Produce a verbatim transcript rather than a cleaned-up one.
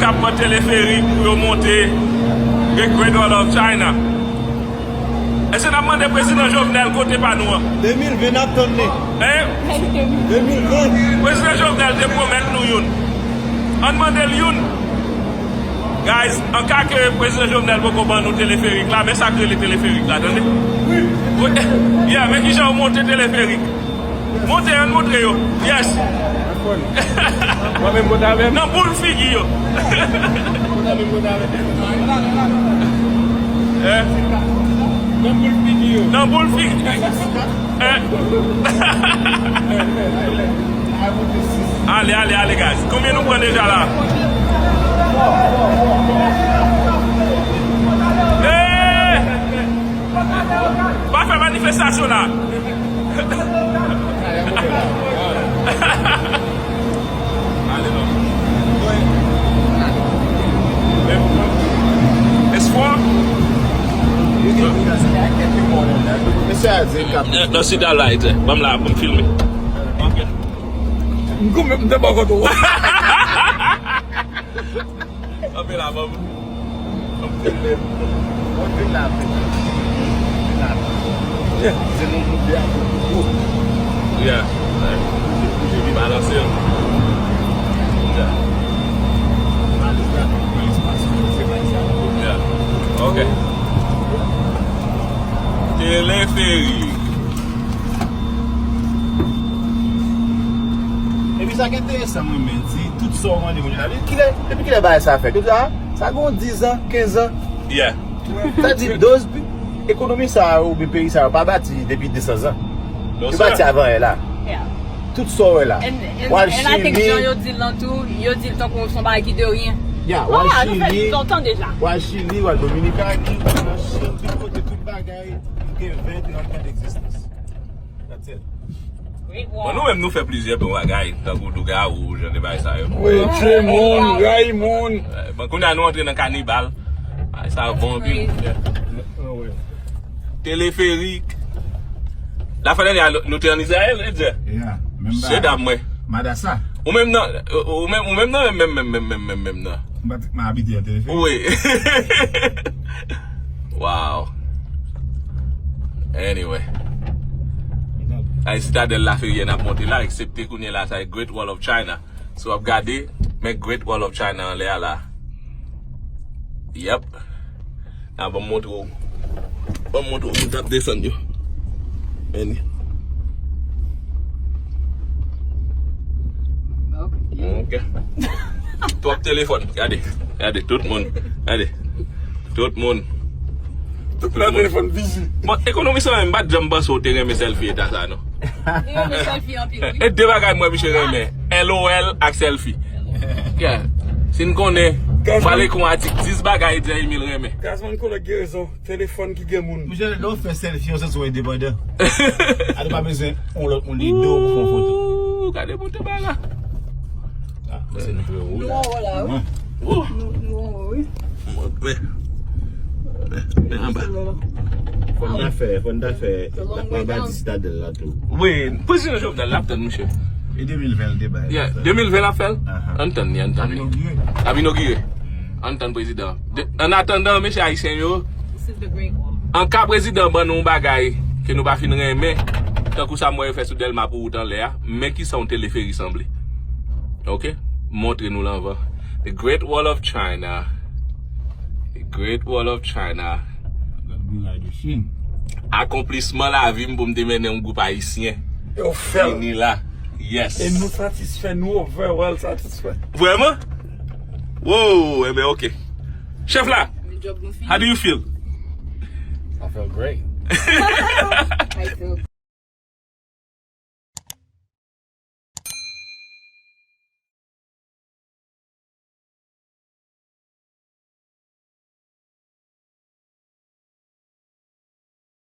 K ap pran teleferik pou yo monte The Great Wall of China. Èske n ap mande prezidan Jovenel kote pa nou an? De mil ven n ap tann li. Hein? De mil ven. Prezidan Jovenel te pwomèt nou youn. Ann mande l youn. Guys, an ka ke prezidan Jovenel poko ban nou teleferik la, men sa k rele teleferik la, tande? Wi. Yeah, men kijan yo monte teleferik. Monte, ann montre yo. Yes. Mwen menm konn avè m. Nan boul figi yo. Konn avè m, konn avè m. Eh? Nan boul figi yo. Nan boul figi. Eh? Ale, ale, ale, guys. Konbyen nou pran deja la? Eh! Pa fè manifestasyon la. Ale non. Espwa. Mesye a di l k ap... Non, sit down la, Etzer. Ban m la, ban m filme. Ok. M goumen, m te bò kote w. Kanpe la, ban m. Kanpe la, kanpe la. Yeah. Se nou moun de a pou. Yeah. Bouje, bouje, balanse l. Yeah. Yeah. Ok. Teleferik. Epi sa k enteresan, mwen menm, se tout sa w mande moun yo la. Kilè, depi kilè bagay sa fèt? Yo di, a, sa gen dizan, kenzan. Yeah. Sa di, doz pi-, ekonomi sa a, oubyen peyi sa a, yo pa bati depi de san zan. Yo bati avan yè la. Yeah. Tout sa w wè la. And, and, w al Chili. Jan yo di l lan tou, yo di l tankou se yon bagay ki de ryen. Yeah, w al Chili, w al Dominikani, w al Chili, tout kote, tout bagay gen ven, trant an degzistans. That's it. Bon, nou menm nou fè plizyè bon bagay, tankou lougawou, jan de bagay sa yo. Wi, tiye moun, rayi moun. Eh, bon, kounye a nou antre nan kanibal. Bagay sa bon anpil. Teleferik. La fè lane a, nou te ann Izrayèl, Etzer. Yeah, menm bagay. Mesye dam mwen. Madasa. Ou menm nan, ou menm, ou menm nan, menm, menm, menm, menm, menm nan. M pratikman abite an teleferik. Wi. Wow. Anyway. Ay, Sitadèl Laferyè n ap monte la, eksepte kounye la, sa e Great Wall of China. Si w ap gade, men Great Wall of China anlè a la. Yep. Nan, ban m montre w. Ban m montre w moun k ap desann yo. Men li. Ok. Twòp telefòn. Gade. Gade, tout moun. Gade. Tout moun. Tout moun. Telefòn bizi. Bon, ekonomis lan menm, m pa t janm panse w te renmen sèlfi eta sa, non. Li renmen sèlfi anpil, wi. E de bagay mwen misye renmen. L O L ak sèlfi. Yeah. Si n konnen, pale kon atik dis bagay Etzer Emile renmen. Gazman konnen gen rezon. Telefòn ki gen moun. Misye, lè w fè sèlfi, w santi w endepandan. A, ou pa bezwen yon lòt moun ede w pou fè yon foto. Ooh, gade moute bagay la. Ah, men se nou frè ou la. Nou anwo la, wi. Ooh. Nou, nou anwo, wi. Men, men, men anba. Fò n ta fè, fò n ta fè, n ap bati Sitadèl la tou. Wi, prezidan Jovenel, l ap tann, mesye. E de mil ven l te bay. Yeah, de mil ven l ap fè l? Ann tann li, ann tann li. L ap inogire. L ap inogire. Ann tann prezidan. An atandan, mesye ayisyen yo, an ka prezidan ban nou yon bagay ke nou pa fin renmen, tankou sa m wè yo fè sou Dèlma pou wout anlè a, men kisa yon teleferi sanble. Ok? Montre nou l anvan. The Great Wall of China. The Great Wall of China. Akonplisman lavi m pou m te mennen yon gwoup ayisyen. Yo fè l. Vini la. Yes. E nou satisfè, nou overall satisfè. Vrèman? Wow, enben, ok. Chèf la, how do you feel? I feel great. I feel